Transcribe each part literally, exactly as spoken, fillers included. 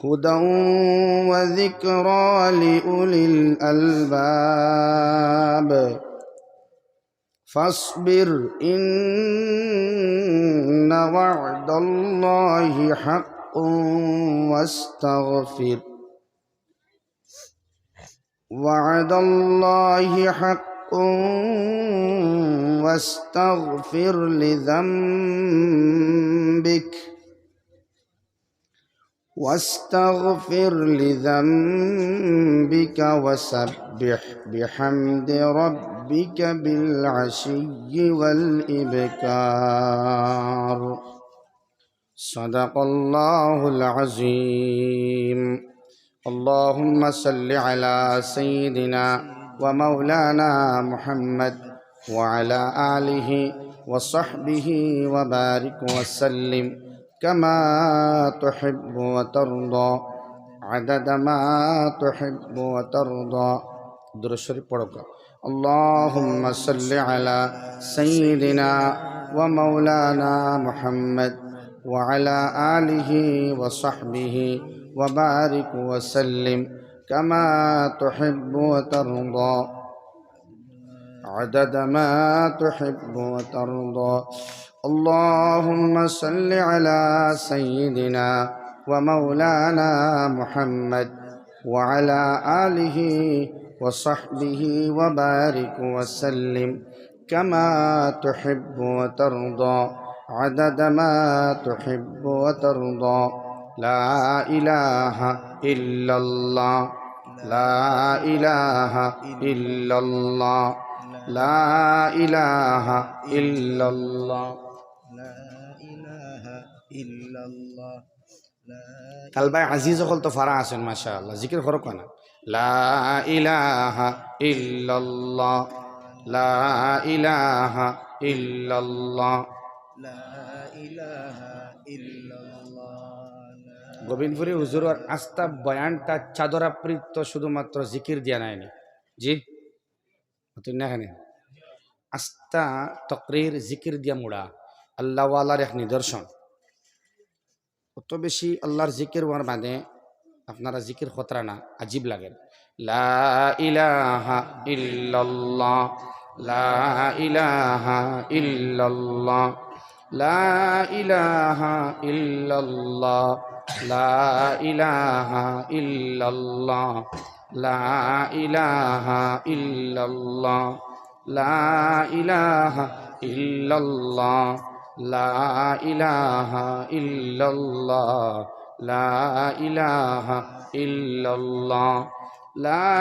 هدى وذكرى لأولي الألباب. فاصبر إن وعد الله حق واستغفر، وعد الله حق واستغفر لذنبك، واستغفر لذنبك وسبح بحمد ربك بالعشي والإبكار. صدق الله العظيم. اللهم صل على سيدنا ومولانا محمد وعلى آله وصحبه وبارك وسلم كما تحب وترضى عدد ما تحب وترضى. درود شريف পড়ো। اللهم صل على سيدنا ومولانا محمد وعلى آله وصحبه وبارك وسلم كما تحب وترضى عدد ما تحب وترضى. اللهم صل على سيدنا ومولانا محمد وعلى آله وصحبه وبارك وسلم كما تحب وترضى عدد ما تحب وترضى. لا إله إلا الله، لا إله إلا الله، لا إله إلا الله. لا إله إلا الله. তালবায় আজিজ অকল তো ফারা আছইন, মাশাআল্লাহ। জিকির করো কেন? لا إله إلا الله، لا إله إلا الله. لا إله إلا الله. গোবিন্দপুরী হুজুরর আস্তা বয়ানটা চাদর আবৃত শুধুমাত্র জিকির দিয়া নায়নি। জি? অতএব না এখানে আস্তা তকরির জিকির দিয়া মুড়া আল্লাহওয়ালার এক নিদর্শন। অত বেশি আল্লাহর জিকির অওয়ার বাদে আপনারা জিকির কররা না, আজীব লাগে। لا إله إلا الله، لا إله إلا الله، لا إله إلا الله، لا إله إلا الله، لا إله إلا الله، لا إله إلا الله، لا إله إلا الله، لا إله إلا الله، لا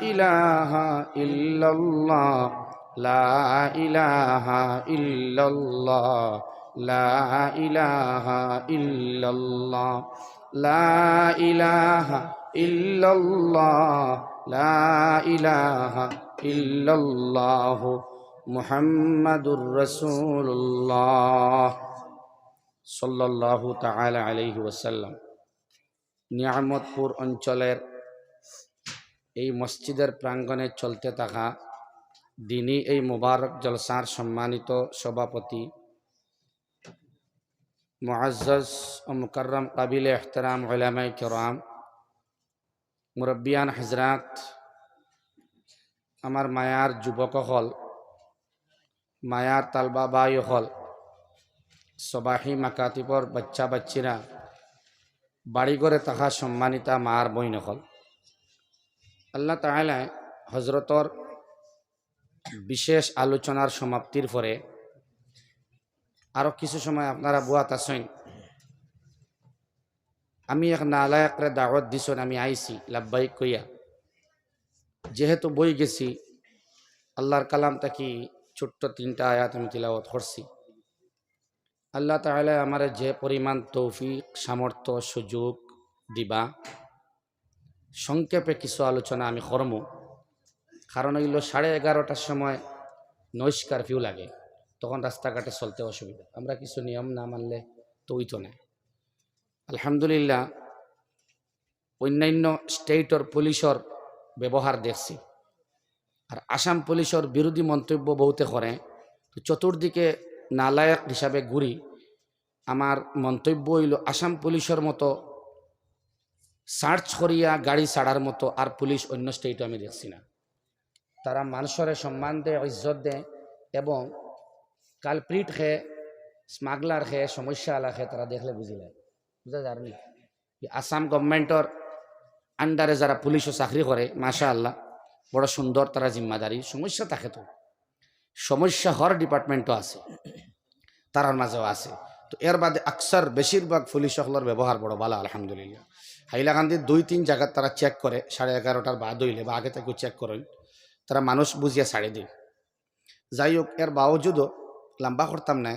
إله إلا الله، لا إله إلا الله، لا إله إلا الله، لا إله إلا الله، لا إله إلا الله، محمد رسول الله، صلى الله تعالى عليه وسلم। নিয়ামতপুর অঞ্চলের এই মসজিদের প্রাঙ্গণে চলতে থাকা দিনী এই মোবারক জলসার সম্মানিত সভাপতি, মুআজ্জাজ ও মুকাররম কাবিলে এহতেরাম উলামায়ে কেরাম, মুরব্বিয়ান হজরাত, আমার মায়ার যুবক অকল, মায়ার তালবা ভাই অকল, সবাহি মাকাতিবর বাচ্চা বাচ্চিরা, বাড়ি ঘরে থাকা সম্মানিতা মার বইন অকল, আল্লাহ তাআলায় হজরতর বিশেষ আলোচনার সমাপ্তির পরে আরো কিছু সময় আপনারা বওয়াত আছইন। আমি এক নালায়েকরে দাওয়াত দিছইন, আমি আইছি লাব্বাইক কইয়া। যেহেতু বই গেছি, আল্লাহর কালাম থাকি ছোট্ট তিনটা আয়াত আমি তিলাওয়াত করছি। আল্লাহ তাআলায় আমারে যে পরিমাণ তৌফিক, সামর্থ্য, সুযোগ দিবা, সংক্ষেপে কিছু আলোচনা আমি করমু। কারণ অইলো সাড়ে এগারোটার সময় noise curfew লাগে, তখন রাস্তাঘাটে চলতে অসুবিধা। আমরা কিছু নিয়ম না মানলে তো অইতো নায়। আলহামদুলিল্লাহ, অন্যান্য state-র পুলিশর ব্যবহার দেখছি, আর আসাম পুলিশর বিরোধী মন্তব্য বহুতে করে, তো চতুর্দিকে নালায়েক হিসাবে ঘুরি। আমার মন্তব্য অইলো, আসাম পুলিশর মতো সার্চ করিয়া গাড়ি ছাড়ার মতো আর পুলিশ অন্য স্টেটও আমি দেখছি না। তারা মানুষরে সম্মান দেয়, ইজ্জত দেয়, এবং কালপ্রিট খে, স্মাগলার খে, সমস্যা আলা খে, তারা দেখলে বুঝিলায়, বুঝা যার নি? আসাম গভর্নমেন্টর আন্ডারে যারা পুলিশও চাকরি করে, মাশাআল্লাহ, বড় সুন্দর তারা জিম্মাদারি। সমস্যা থাকে তো, সমস্যা হর ডিপার্টমেন্টও আছে, তারার মাঝেও আছে। তো এর বাদে আকসার বেশিরভাগ পুলিশ অকলর ব্যবহার বড় ভালা, আলহামদুলিল্লাহ। হাইলাকান্দির দুই তিন জাগাত তারা চেক করে, সাড়ে এগারোটার বাদ অইলে বা আগে থাকি চেক করইন, তারা মানুষ বুঝিয়া ছাড়ি দেয়। যাই হোক, এর বাওজুদও লম্বা করতাম না,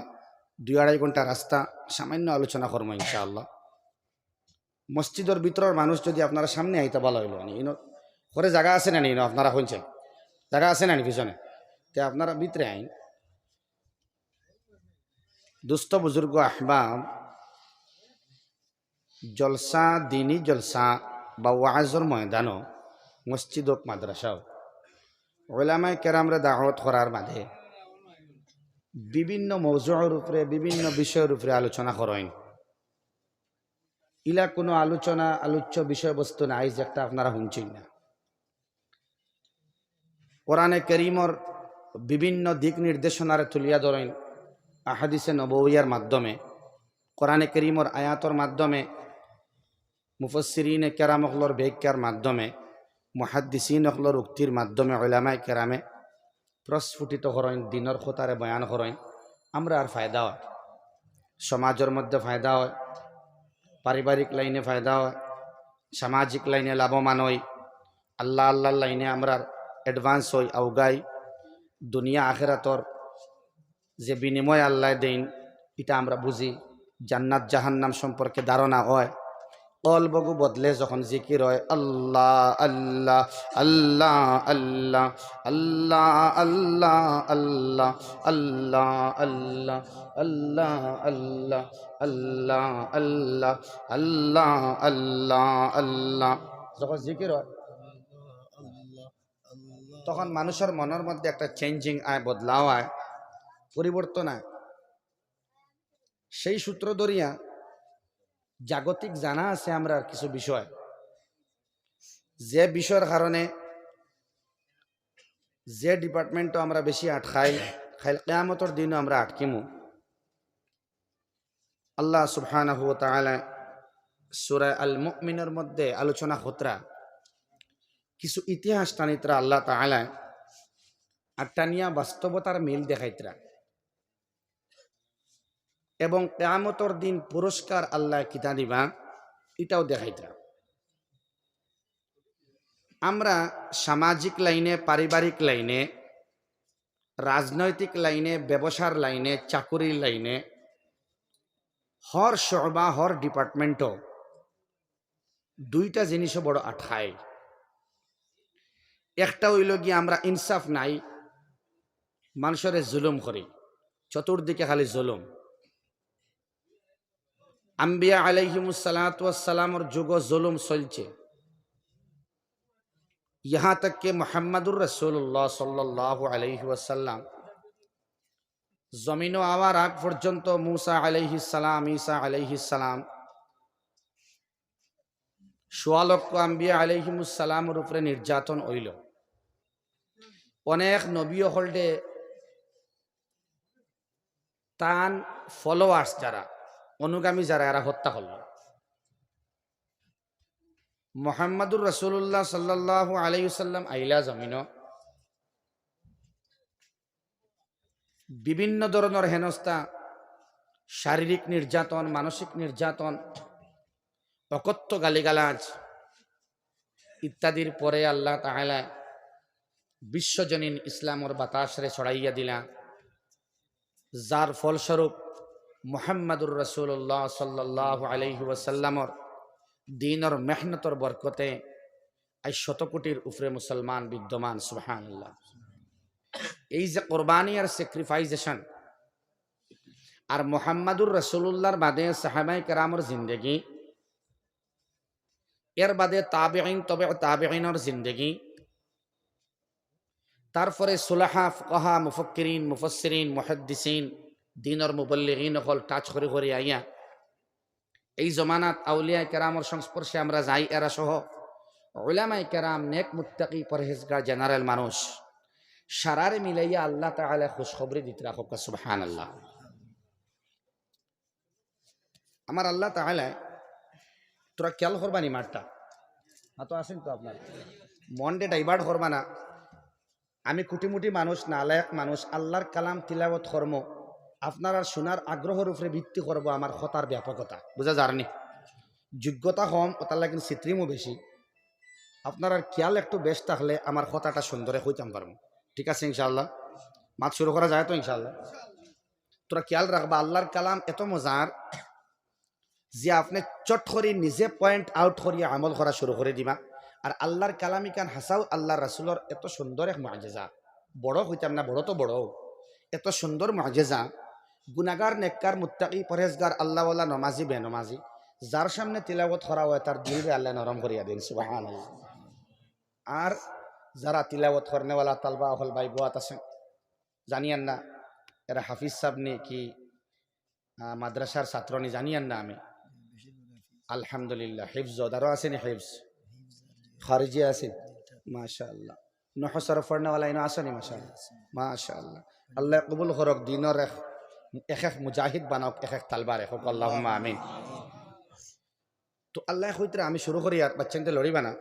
দুই আড়াই ঘন্টা রাস্তা, সামান্য আলোচনা করমু ইনশাআল্লাহ। মসজিদর ভিতরর মানুষ যদি আপনারা সামনে আইতা ভালা অইলো, মানে, ইনো করে জাগা আছে না নি? ইনো আপনারা কইনছে জাগা আছে না নি পিছনে? তে আপনারা ভিতরে আইন। দোস্ত বুজুর্গ আহবাব, জলসা, দিনী জলসা বা ওয়াজর ময়দানও, মসজিদ হোক, মাদ্রাসা হোক, ওলামায়ে কেরামরে দাওয়াত করার মাঝে বিভিন্ন মৌজুর উপরে, বিভিন্ন বিষয়র উপরে আলোচনা করইন। ইলা কোনো আলোচনা, আলোচ্য বিষয়বস্তু নাই যেটা আপনারা হুনছইন না। কোরআনে করিমর বিভিন্ন দিক নির্দেশনারে তুলিয়া ধরইন আহাদিসে নববিয়ার মাধ্যমে, কোরআনে করিমর আয়াতর মাধ্যমে, মুফাসসিরিনে কেরাম অকলর ব্যাখ্যার মাধ্যমে, মুহাদ্দিসিন অকলর উক্তির মাধ্যমে, উলামায়ে কেরামে প্রস্ফুটিত করইন, দিনর কথারে বয়ান করইন, আমরার ফায়দা অয়, সমাজর মধ্যে ফায়দা অয়, পারিবারিক লাইনে ফায়দা অয়, সামাজিক লাইনে লাভবান অই, আল্লাহ আল্লাহর লাইনে আমরার অ্যাডভান্স অই, আউগাই, দুনিয়া আখেরাতর যে বিনিময় আল্লায় দেইন, ইটা আমরা বুঝি, জান্নাত জাহান্নাম সম্পর্কে ধারণা অয়। কলবগু বদলে যখন জিকির অয়, আল্লাহ, আল্লাহ, আল্লাহ, আল্লাহ, আল্লাহ, আল্লাহ, আল্লাহ, আল্লাহ, আল্লাহ, আল্লাহ, আল্লাহ, আল্লাহ, আল্লাহ, আল্লাহ, আল্লাহ, আল্লাহ, আল্লাহ, যখন জিকির অয়, তখন মানুষর মনর মধ্যে একটা চেঞ্জিং আয়, বদলাও আয়, পরিবর্তন আয়। সেই সূত্র ধরিয়া জাগতিক জানা আছে আমরার কিছু বিষয়, যে বিষয়র কারণে যে ডিপার্টমেন্টও আমরা বেশি আটকাই, কাইল কিয়ামতর দিনও আমরা আটকিমু। আল্লাহ সুবহানাহু ওয়া তাআলা সূরা আল মুমিনর মধ্যে আলোচনা করতরা কিছু ইতিহাস টানিতরা আল্লাহ তাআলা আর টানিয়া বাস্তবতার মিল দেখাইতরা। এবং কিয়ামতর দিন পুরস্কার আল্লাহ কিতা দিবা, ইটাও দেখাইতরা। আমরা সামাজিক লাইনে, পারিবারিক লাইনে, রাজনৈতিক লাইনে, ব্যবসার লাইনে, চাকুরির লাইনে, হর শোবা, হর ডিপার্টমেন্টও দুইটা জিনিসও বড় আটকায়। একটা অইলো গিয়া আমরা ইনসাফ নাই, মানষরে জুলুম করি, চতুর্দিকে খালি জুলুম। আম্বিয়া আলাইহিমুস সালাতু ওয়াস সালামর যুগও জুলুম চলছে। ইহা তক কে মুহাম্মাদুর রাসূলুল্লাহ সাল্লাল্লাহু আলাইহি ওয়াসাল্লাম জমিনো আওয়ার আগ পর্যন্ত মুসা আলাইহিস সালাম, ঈসা আলাইহিস সালাম, সোয়া লক্ষ আম্বিয়া আলাইহিমুস সালামর উপরে নির্যাতন অইলো। অনেক নবী অকলরে তান ফলোয়ার্স যারা, অনুগামী যারা, এরা হত্যা করলো। মুহাম্মাদুর রাসূলুল্লাহ সাল্লাল্লাহু আলাইহি ওয়াসাল্লাম আইলা জমিনো, বিভিন্ন ধরনর হেনস্থা, শারীরিক নির্যাতন, মানসিক নির্যাতন, অকথ্য গালিগালাজ ইত্যাদির পরে আল্লাহ তাআলা বিশ্বজনীন ইসলামর বাতাসরে ছড়াইয়া দিলা, যার ফলস্বরূপ মুহাম্মাদুর রাসূলুল্লাহ সাল্লাল্লাহু আলাইহি ওয়াসাল্লামর দ্বীনর মেহনতর বরকতে আজ শত কোটির উপরে মুসলমান বিদ্যমান। সুবহানাল্লাহ। এই যে কোরবানি আর স্যাক্রিফাইজেশন, আর মুহাম্মাদুর রাসূলুল্লাহর বাদে সাহাবায়ে কেরামর জিন্দেগি, এর বাদে তাবেঈন, তবে তাবেঈনর জিন্দেগি, তারপরে সুলাহা, ফুকাহা, মুফাক্কিরিন, মুফাসসিরিন, মুহাদ্দিসিন, দ্বীনর মুবল্লিগিন অকল টাচ করি করি আইয়া এই জমানাত আউলিয়ায়ে কেরামর সংস্পর্শে আমরা যাই, এরা সহ উলামায়ে কেরাম, নেক মুত্তাকি পরহেজগার জেনারেল মানুষ, সারারে মিলাইয়া আল্লাহ তাআলায় খুশখবরি দিতরা। কউক্কা সুবহানাল্লাহ। আমার আল্লাহ তাআলায়, তোরা খেয়াল করবা নি মাতটা, মাতো আছইন তো আপনার, মনরে ডাইভার্ট করবা না। আমি কুটিমুটি মানুষ, নালায়েক মানুষ, আল্লাহর কালাম তিলাওয়াত করমু, আপনারার শুনার আগ্রহর উপরে ভিত্তি করবো আমার কথার ব্যাপকতা। বুঝা যার নি? যোগ্যতা কম, ওটার লাগি সিত্রিমও বেশি। আপনারার খেয়াল একটু বেশ থাকলে আমার কথাটা সুন্দরে কইতাম পারমু। ঠিক আছে ইনশাআল্লাহ? মাত শুরু করা যায় তো ইনশাআল্লাহ? তোরা খেয়াল রাখবা, আল্লাহর কালাম এত মজার যে আপনে চট করি নিজে পয়েন্ট আউট করিয়া আমল করা শুরু করি দিবা। আর আল্লাহর কালাম ইখান হাছাউ আল্লাহর রাসুলর এত সুন্দর এক মুআজিজা, বড় কইতাম না, বড় তো বড়, এত সুন্দর মুআজিজা। গুনাগার, নেককার, মুত্তাকি, পরহেজগার, আল্লাহওয়ালা, নমাজি, বেনমাজি, যার সামনে তিলাওয়াত করা অয়, তার দিলরে আল্লায় নরম করিয়া দেইন। সুবহানাল্লাহ। আর যারা তিলাওয়াত করনেওয়ালা তালবা অকল ভাই বওয়াত আছইন, জানিয়ার না এরা হাফিজ সাব নি কি, আহ, মাদ্রাসার ছাত্র নি, জানিয়ার না আমি। আলহামদুলিল্লাহ, হিফজ, দারো আছে নি হিফজ? খারিজি আছে? মাশাআল্লাহ। নহ সরফ পড়নেওয়ালা ইনো আছে নি? মাশাআল্লাহ। মাশাআল্লাহ। আল্লায় কবুল করউক, দিনর এক, এক এক মুজাহিদ বানাউক, এক এক তালবারে। কউক্কা আল্লাহুম্মা আমিন। তো আল্লায় কইতরা, আমি শুরু করি আর বাচ্চাইন্তে লড়িবা না।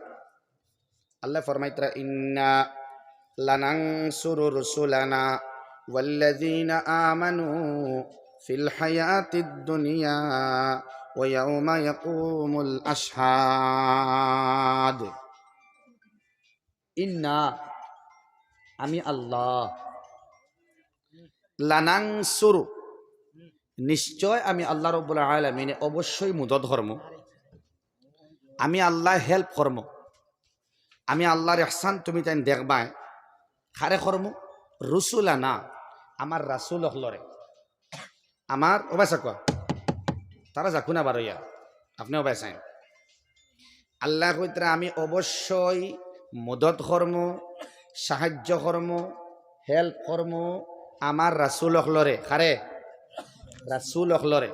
আল্লায় ফরমাইতরা, "ইন্না লানানসুরু রুসুলানা ওয়াল্লাযীনা আমানু ফিল হায়াতিদ দুনিয়া ওয়া ইয়াউমা ইয়াকুমুল আশহাদ।" ইন্না, আমি আল্লাহ, লানানসুরু, নিশ্চয় আমি আল্লাহ রাব্বুল আলামিনে অবশ্যই মদদ করমু, আমি আল্লায় হেল্প করমু, আমি আল্লাহর ইহসান তুমি তাইন দেখবায়। কারে করমু? রুসুলানা, আমার রাসুল অকলরে। আমার, ও ভাই সাকুয়া, তারা যাকু না বারইয়া, আপনে ও ভাই চাইন। আল্লায় কইতরা, আমি অবশ্যই মদদ করমু, সাহায্য করমু, হেল্প করমু আমার রাসুল অকলরে। কারে? রাসুল অকলরে।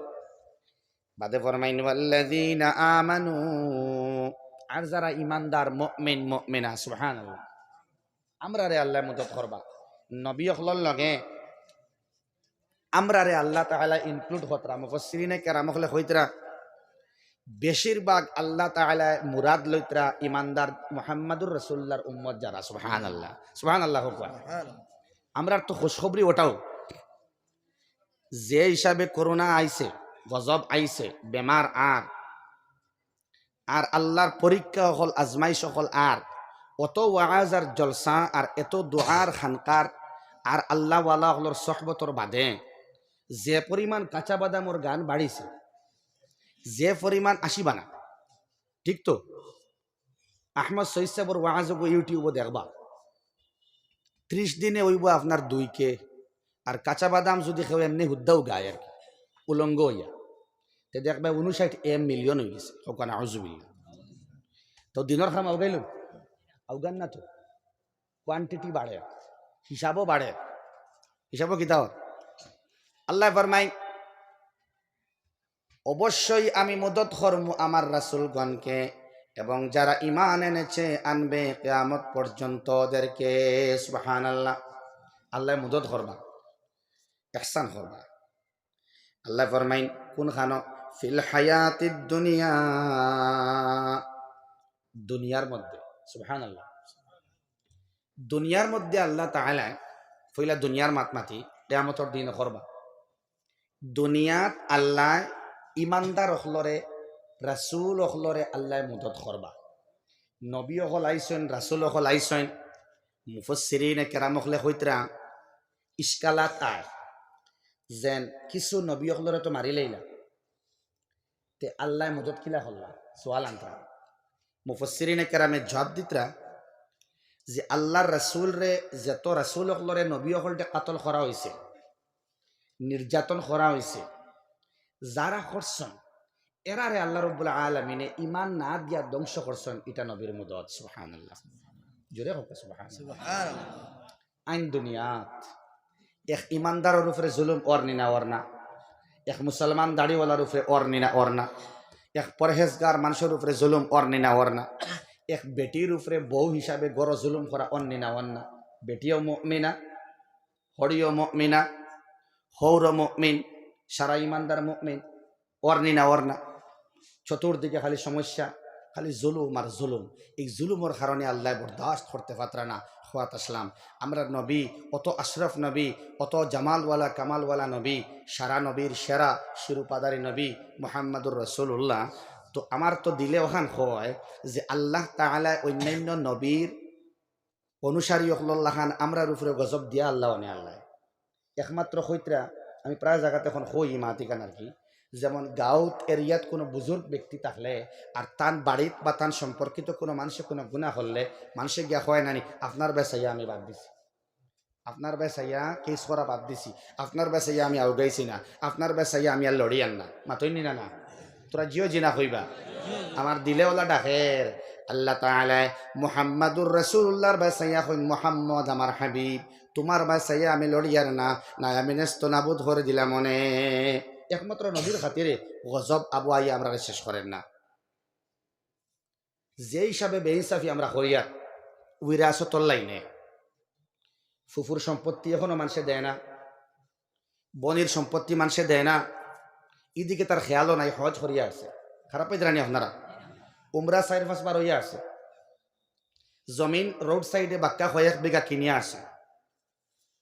বাদে ফরমাইন, "ওয়াল্লাযীনা আমানু", আর যারা ইমানদার, মুমিন, মুমিনা, সুবহানাল্লাহ, আমরারে আল্লায় মদদ করবা। নবী অকলর লগে আমরারে আল্লাহ তাআলা ইনক্লুড করতরা। মুফাসসিরিনে কেরাম অকলে কইতরা, বেশিরভাগ আল্লাহ তাআলায় মুরাদ লইতরা ইমানদার মুহাম্মাদুর রাসূলুল্লাহর উম্মত যারা। সুবহানাল্লাহ, সুবহানাল্লাহ কউক্কা। আমরার তো খুশখবরি ওটাও, যে হিসাবে করোনা আইছে, গজব আইছে, বেমার আর, আর আল্লাহর পরীক্ষা অকল, আজমাইশ অকল আর, অত ওয়াজ আর জলসা আর এত দোয়ার খানকার আর আল্লাহওয়ালা অকলর সহবতর বাদে যে পরিমাণ কাঁচা বাদামর গান বাড়িছে, যে পরিমাণ আসিবা না, ঠিক তো? আহমদ সৈয়দ সাহেবর ওয়াজ অগু YouTube-ও দেখবা, ত্রিশ দিনে অইবো আপনার দুই কে। আর কাঁচা বাদাম যুদি কেউ এমনে হুদ্দাও গায় আর কি, উলঙ্গ অইয়া, তে দেখবা ঊনষাট এম মিলিয়ন অইগেছে। কউক্কা নাউজুবিল্লাহ। তো দিনর কাম আউগাইল? আউগার না তো। কোয়ান্টিটি বাড়ে, হিসাবও বাড়ে। হিসাবও কিতা অর? আল্লায় ফরমাইন, অবশ্যই আমি মদদ করমু আমার রাসূলগণকে এবং যারা ঈমান এনেছে, আনবে কিয়ামত পর্যন্ত ওদেরকে। সুবহানাল্লাহ। আল্লায় মদদ করবা, ইহসান করবা। আল্লায় ফরমাইন কুনখানো? ফিল হায়াতিদ দুনিয়া, দুনিয়ার মধ্যে। সুবহানাল্লাহ। দুনিয়ার মধ্যে আল্লাহ তাআলায়, পয়লা দুনিয়ার মাত মাতি, কিয়ামতর দিন করবা। দুনিয়াত আল্লায় ইমানদার অকলরে, রাসূল অকলরে আল্লায় মদদ করবা। নবী অকল আইছইন, রাসূল অকল আইছইন। মুফাসসিরিনে কেরাম অকলে কইতরা, ইশকালাত আয়, যেন কিছু নবী অকলরে তো মারিলাইলা, তে আল্লায় মদদ কিলা করলা? সুয়াল আনতরা। মুফাসসিরিনে কেরামে জবাব দিতরা যে আল্লাহর রাসূলরে, যত রাসূল অকলরে, নবী অকলরে কাতল করা অইছে, নির্যাতন করা অইছে, যারা করছইন, এরারে আল্লাহ রাব্বুল আলামিনে ঈমান না দিয়া ধ্বংস করছইন, ইটা নবীর মদদ। সুবহানাল্লাহ। জোরে কউক্কা সুবহানাল্লাহ। সুবহানাল্লাহ। আইন দুনিয়াত এক ইমানদারর উপরে জুলুম অর নি না অর না? এক মুসলমান দাড়িওয়ালার উপরে অর নি না অর না? এক পরহেজগার মানষর উপরে জুলুম অর নি না অর না? এক বেটির উপরে বউ হিসাবে ঘরো জুলুম করা অর নি না অর না? বেটিও মুমিনা, হড়িও মুমিনা, হউরও মুমিন, সারা ইমানদার মুমিন, অর নি না অর না? চতুর্দিকে খালি সমস্যা, খালি জুলুম আর জুলুম। এই জুলুমর কারণে আল্লায় বরদাস্ত করতে পারতরা না। কওয়াত আছলাম, আমরার নবী, অত আশরাফ নবী, অত জামালওয়ালা কামালওয়ালা নবী, সারা নবীর সেরা শিরোপাধারী নবী মুহাম্মাদুর রাসূলুল্লাহ। তো আমার তো দিলে অখান কয় যে আল্লাহ তাআলায় অইন্যাইন্য নবীর অনুসারী অকলর লাখান আমরার উপরে গজব দিয়া আল্লাহ অনে আল্লায়। একমাত্র কইতরা, আমি প্রায় জাগাত অখন কই ই মাত ইখান আর কি, যেমন গাঁওত এরিয়াত কুনু বুজুর্গ ব্যক্তি থাকলে আর তান বাড়িত বা তান সম্পর্কিত কুনু মানষে কুনু গুনা করলে মানষে গিয়া কয় না নি, "আপনার বায় চাইয়া আমি বাদ দিছি, আপনার বায় চাইয়া কেস করা বাদ দিছি, আপনার বায় চাইয়া আমি আউগাইছি না, আপনার বায় চাইয়া আমি আর লড়িয়ার না।" মাতইন নি না না? তোরা জিও জি না কইবা। আমার দিলে অলা ডাকের। আল্লাহ তাআলায় মুহাম্মাদুর রাসূলুল্লাহর বায় চাইয়া কইন, "মুহাম্মদ আমার হাবিব, তুমার বায় চাইয়া আমি লড়িয়ার না, নায় আমি নেস্ত নাবুদ করি দিলাম অনে।" একমাত্র নবীর খাতিরে গজব আবু আইয়া আমরারে শেষ করের না। যে হিসাবে বেইনসাফি আমরা করিয়ার, উইরাসতর লাইনে ফুফুর সম্পত্তি অখনো মানষে দেয় না, বইনর সম্পত্তি মানষে দেয় না, ইদিকে তার খেয়ালও নাই, হজ করিয়া আছে। খারাপ পাইতরা নি আপনারা? উমরা চাইর পাঁচ বার অইয়া আছে, জমিন রোড সাইডে বাক্কা কয়েক বিঘা কিনিয়া আছে।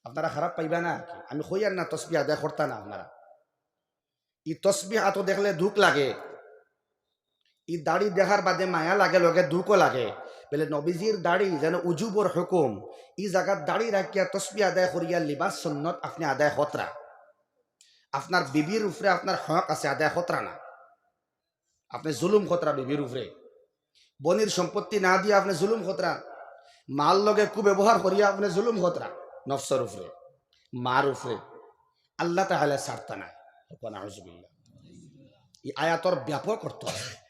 আপনারা খারাপ পাইবা না আর কি, আমি কইয়ার না তসবিহ আদায় করতা না আপনারা। ই তসবিহ আতো দেখলে দুখ লাগে, ই দাড়ি দেখার বাদে মায়া লাগে, লগে দুখও লাগে। বলে নবীজির দাড়ি যেন উজুবর হুকুম, ই জাগাত দাড়ি রাখিয়া তসবিহ আদায় করিয়া লিবাস সুন্নত আপনে আদায় করতরা। আপনার বিবির উপরে আপনার হক আছে, আদায় করতরা না। আপনে জুলুম করতরা বিবির উপরে, বইনর সম্পত্তি না দিয়া আপনে জুলুম করতরা, মার লগে কুব্যবহার করিয়া আপনে জুলুম করতরা, নফসর উপরে, মার উপরে। আল্লাহ তাআলায় ছাড়তা নায়। কও নাউজুবিল্লাহ। ই আয়াতর ব্যাপক অর্থ আছে।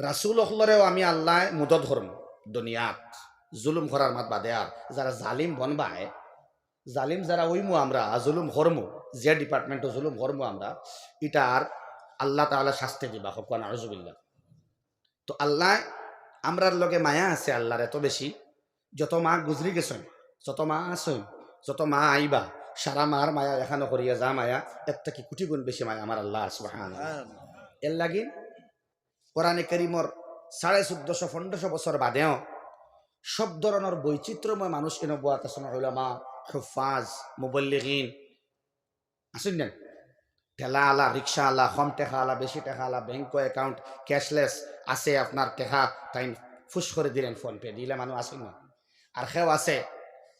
রাসূল অকলরেও আমি আল্লায় মুদদ করমু দুনিয়াত, জুলুম করার মাত বাদে। আর যারা জালিম বনবায়, জালিম যারা অইমু আমরা, জুলুম করমু, যে ডিপার্টমেন্টো জুলুম করমু আমরা, ইটার আল্লাহ তাআলা শাস্তি দিবা। কও নাউজুবিল্লাহ। তো আল্লায় আমরার লগে মায়া আছে আল্লাহর এত বেশি, যত মা গুজরি গেছইন, যত মা আছইন, যত মা আইবা, সারা মার মায়া এখানো করিয়া যা মায়া, এর থাকি কোটি গুণ বেশি মায়া আমার আল্লাহ সুবহানাহু। এর লাগি কোরআনে করিমর সাড়ে চৌদ্দশো পনেরোশো বছর বাদেও সব ধরনর বৈচিত্র্যময় মানুষ এনো বওয়াত আছইন, উলামা, হুফাজ, মুবল্লিগিন, আছইন না? ঠেলা আলা, রিক্সা আলা, কম টেকা আলা, বেশি টেকা আলা, ব্যাংক অ্যাকাউন্ট ক্যাশলেস আছে, আপনার টেকা তাইন ফুস করি দিলেন ফোন পে দিলে মানুষ আছইন না? আর কেউ আছে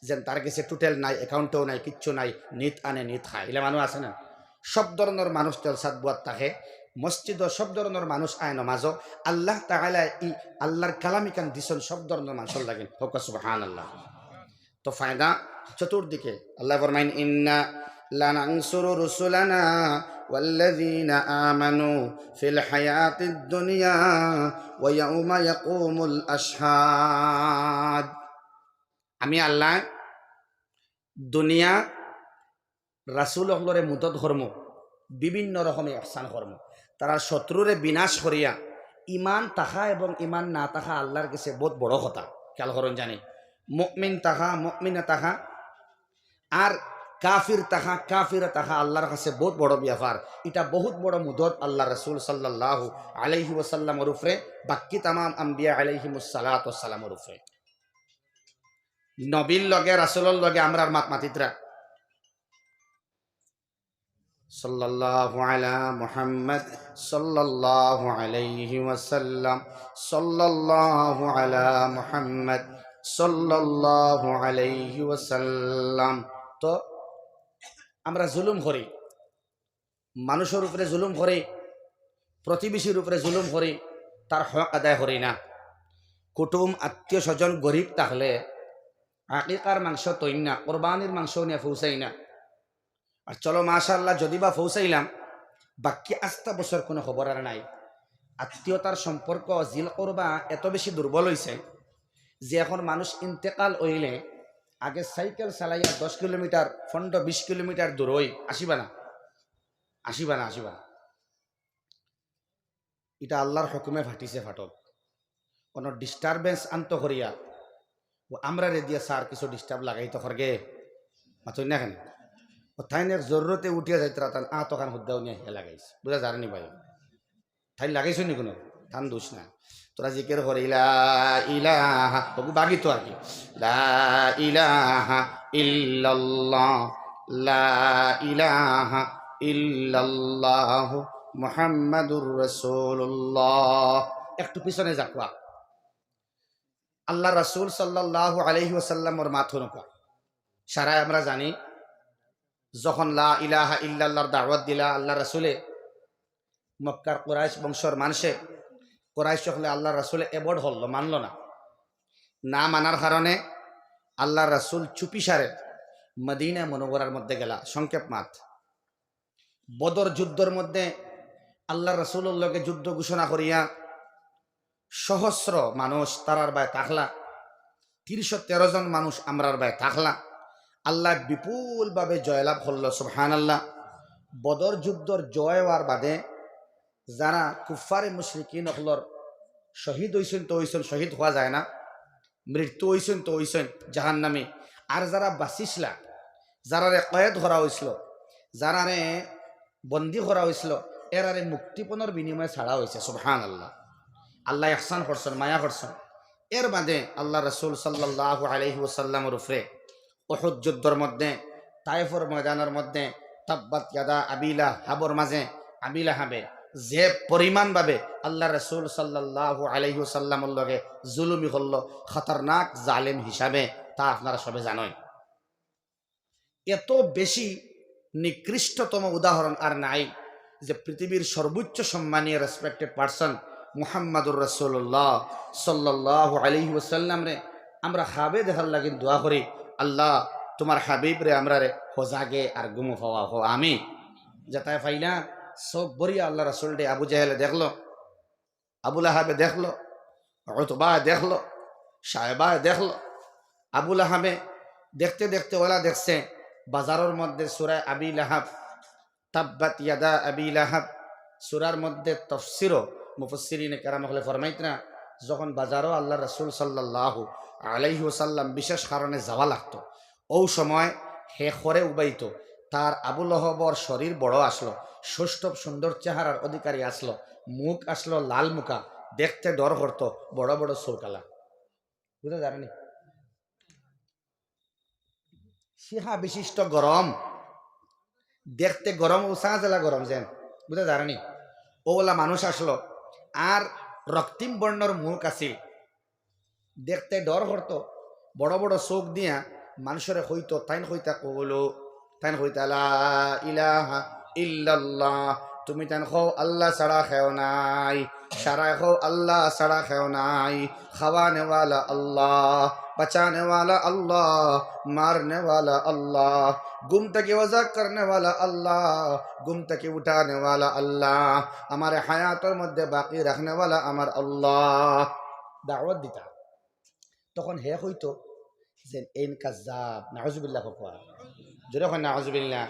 যেন তার গেছে টোটাল নাই, অ্যাকাউন্টেও নাই, কিচ্ছু নাই, নিত আনে নিত খায়, ইলা মানুষ আছে না? সব ধরনর মানুষ জলসাত বওয়াত থাকে, মসজিদও সব ধরনর মানুষ আয় নমাজও। আল্লাহ তাআলায় ই আল্লাহর কালাম ইখান দিছইন সব ধরনর মানুষর লাগি। কও সুবহানাল্লাহ। তো ফায়দা চতুর্দিকে। আল্লায় ফরমাইন, "ইন্না লানানসুরু রুসুলানা ওয়াল্লাযীনা আমানু ফিল হায়াতিদ দুনিয়া ওয়া ইয়াউমা ইয়াকুমুল আশহাদ।" আমি আল্লায় দুনিয়া রাসূল অকলরে মুদদ করমু, বিভিন্ন রকমে ইহসান করমু। তারার শত্রুরে বিনাশ করিয়া ইমান থাকা এবং ইমান না থাকা আল্লাহর গেছে বউত বড় কথা। খেয়াল করইন জানি, মুমিন থাকা, মুমিনা থাকা, আর কাফির থাকা, কাফিরা থাকা আল্লাহর গেছে বউত বড় ব্যাপার। ইটা বউত বড় মুদদ আল্লাহর রাসূল সাল্লাল্লাহু আলাইহি ওয়াসাল্লামর উপরে, বাকি তামাম আম্বিয়া আলাইহিমুস সালাতু ওয়াস সালামর উপরে। নবীর লগে, রাসূলর লগে আমরার মাত মাতিতরা। সাল্লাল্লাহু আলা মুহাম্মদ সাল্লাল্লাহু আলাইহি ওয়াসাল্লাম, সাল্লাল্লাহু আলা মুহাম্মদ সাল্লাল্লাহু আলাইহি ওয়াসাল্লাম। তো আমরা জুলুম করি, মানুষর উপরে জুলুম করি, প্রতিবেশীর উপরে জুলুম করি, তার হক আদায় করি না। কুটুম আত্মীয় স্বজন গরিব থাকলে আকিকার মাংস তৈন না, কোরবানির মাংস নিয়া পৌঁছাই না। আর চলো মাশাআল্লাহ, যদি বা পৌঁছাইলাম, বাকি আস্তা বছর কুনু খবর আর নাই। আত্মীয়তার সম্পর্ক, জিল করবা এত বেশি দুর্বল অইছে যে এখন মানুষ ইন্তেকাল অইলে আগে সাইকেল চালাইয়া দশ কিলোমিটার, পনেরো বিশ কিলোমিটার দূরই আসিবা না, আসিবা না, আসিবা না। ইটা আল্লার হুকুমে ফাটিছে, ফাটক। কোনো disturbance আনতো করিয়া, ও আমরারে দিয়া স্যার কিছু disturb লাগাইতো করগে, মাতইন না কেনে? ও তাইন এক জরুরতে উঠিয়া যাইতরা, তান আতখান হুদ্দাও নিয়া হে লাগাইছে, বুঝা যার নি ভাই? তাইন লাগাইছো নি কোনো? তান দোষ না। তোরা জিকির করি লা ইলাহা, ওগু বাগি তো আর কি। লা ইলাহা ইল্লাল্লাহ, লা ইলাহা ইল্লাল্লাহ, মুহাম্মাদুর রাসূলুল্লাহ। একটু পিছনে যাকুয়া। আল্লার রাসূল সাল্লাল্লাহু আলাইহি ওয়াসাল্লামর মাত হুনকা। সারায় আমরা জানি, যখন লা ইলাহা ইল্লাল্লাহর দাওয়াত দিলা আল্লার রাসূলে, মক্কার কুরাইশ বংশর মানষে, কুরাইশ অকলে আল্লার রাসূলে avoid করলো, মানলো না। না মানার কারণে আল্লার রাসূল চুপিসারে মদিনা মুনাওয়ারার মধ্যে গেলা। সংক্ষেপ মাত, বদর যুদ্ধর মধ্যে আল্লার রাসূলর লগে যুদ্ধ ঘোষণা করিয়া সহস্র মানুষ তারার বায় থাকলা, তিনশো তেরো জন মানুষ আমরার বায় থাকলা। আল্লায় বিপুলভাবে জয়লাভ করলো, সুবহানাল্লাহ। বদর যুদ্ধর জয় অওয়ার বাদে যারা কুফফারে মুশরিকিন অকলর শহীদ অইছইন তো অইছইন, শহীদ কওয়া যায় না, মৃত্যু অইছইন তো অইছইন জাহান্নামী। আর যারা বাচিছলা, যারারে কয়েদ করা অইছিল, যারারে বন্দী করা অইছিল, এরারে মুক্তিপণর বিনিময়ে ছাড়া অইছে। সুবহানাল্লাহ। আল্লায় ইহসান করছইন, মায়া করছইন। এর বাদে আল্লার রাসূল সাল্লাল্লাহু আলাইহি ওয়াসাল্লামর উপরে উহুদ যুদ্ধর মধ্যে, তায়েফর ময়দানর মধ্যে, তাব্বাত ইয়াদা আবি লাহাবর মাঝে আবি লাহাবে যে পরিমাণভাবে আল্লার রাসূল সাল্লাল্লাহু আলাইহি ওয়াসাল্লামর লগে জুলুমি করলো, খতরনাক জালেম হিসাবে, তা আপনারা সবে জানইন। এত বেশি নিকৃষ্টতম উদাহরণ আর নাই, যে পৃথিবীর সর্বোচ্চ সম্মানীয় respected person মুহাম্মাদুর রাসূলুল্লাহ সাল্লাল্লাহু আলাইহি ওয়াসাল্লামরে আমরা খাবে দেখার লাগি দোয়া করি, "আল্লাহ, তুমার হাবিবরে আমরারে হজাগে আর ঘুমো পাওয়া হো, আমিন।" যেতায় পাইলা, চোখ ভরিয়া আল্লার রাসূলরে আবু জেহেলে দেখলো, আবু লাহাবে দেখলো, উতবায় দেখলো, শায়বায় দেখলো। আবু লাহাবে দেখতে দেখতে ওলা দেখছে বাজারর মধ্যে সূরা আবি লাহাব, তাব্বাত ইয়াদা আবি লাহাব, সূরার মধ্যে তফসিরও মুফাসসিরিনে কেরাম অকলে ফরমাইতরা, যখন বাজারো আল্লার রাসূল সাল্লাল্লাহু আলাইহি ওয়াসাল্লাম বিশেষ কারণে যাওয়া লাগতো, অউ সময় হে খরে উবাইতো, তার আবু লহবর শরীর বড় আছলো, সৌষ্ঠব সুন্দর চেহারার অধিকারী আছলো, মুখ আছলো লাল মুখা, দেখতে ডর করতো, বড় বড় চউখ আলা। বুঝা যার নি? শিখা বিশিষ্ট গরম, দেখতে গরম, উষা জেলা গরম যেন, বুঝা যার নি? অউলা মানুষ আছলো, আর রক্তিম বর্ণর মুখ আছিল, দেখতে ডর করতো, বড় বড় চউখ দিয়া মানষরে কইতো, তাইন কইতা কওলো, তাইন কইতা, "লা ইলাহা ইল্লাল্লাহ।" তুমি তাইন কও, "আল্লাহ ছাড়া কেউ নাই।" সারায় কও, "আল্লাহ ছাড়া কেউ নাই।" খাওয়ানেওয়ালা আল্লাহ, বাঁচানেওয়ালা আল্লাহ, মারনেওয়ালা আল্লাহ, ঘুম থাকি ওজা করনেওয়ালা আল্লাহ, ঘুম থাকি উঠানেওয়ালা আল্লাহ, আমারে হায়াতর মধ্যে বাকি রাখনেওয়ালা আমার আল্লাহ। দাওয়াত দিতা। তখন হে কইতো যে, "এইন কাজ্জাব, নাউজুবিল্লাহ কউক্কা।" জোরে কইন, "নাউজুবিল্লাহ।"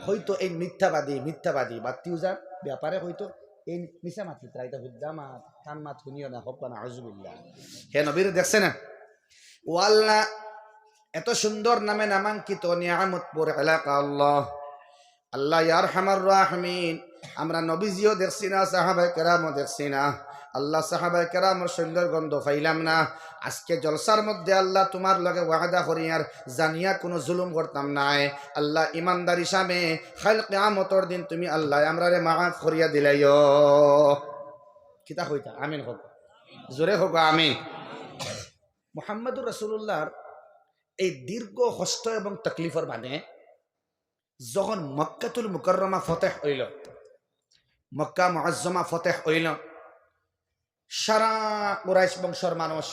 কইতো, "এইন মিথ্যাবাদী, মিথ্যাবাদী।" বাত্তি উজার ব্যাপারে কইতো, "এইন মিছা মাত লিতরা, ইতা হুদ্দা মাত, তান মাত হুনিও না, কউক্কা নাউজুবিল্লাহ।" হে নবীরে দেখছে না? ও আল্লাহ, এত সুন্দর নামে নামাঙ্কিত নিয়ামতপুর এলাকা আল্লাহ, আল্লাহ ইয়া আরহামার রাহিমিন, আমরা নবীজিও দেখছি না, সাহাবায়ে কেরামও দেখছি না। আল্লাহ, সাহাবায়ে কেরামর সৌন্দর্য গন্ধ পাইলাম না। আজকে জলসার মধ্যে আল্লাহ তুমার লগে ওয়াদা করিয়ার জানিয়া কুনু জুলুম করতাম নায়। আল্লাহ, ইমানদার হিসাবে কাইল কিয়ামতর দিন তুমি আল্লাহ আমরারে মাফ করিয়া দিলাইও। কিতা কইতা? আমিন কউক্কা। জোরে কউক্কা, আমিন। মুহাম্মাদুর রাসূলুল্লাহর এই দীর্ঘ কষ্ট এবং তকলিফর বাদে যখন মক্কাতুল মুকাররমা ফতেহ অইলো, মক্কা মুআজ্জমা ফতেহ অইলো, সারা কুরাইশ বংশর মানুষ,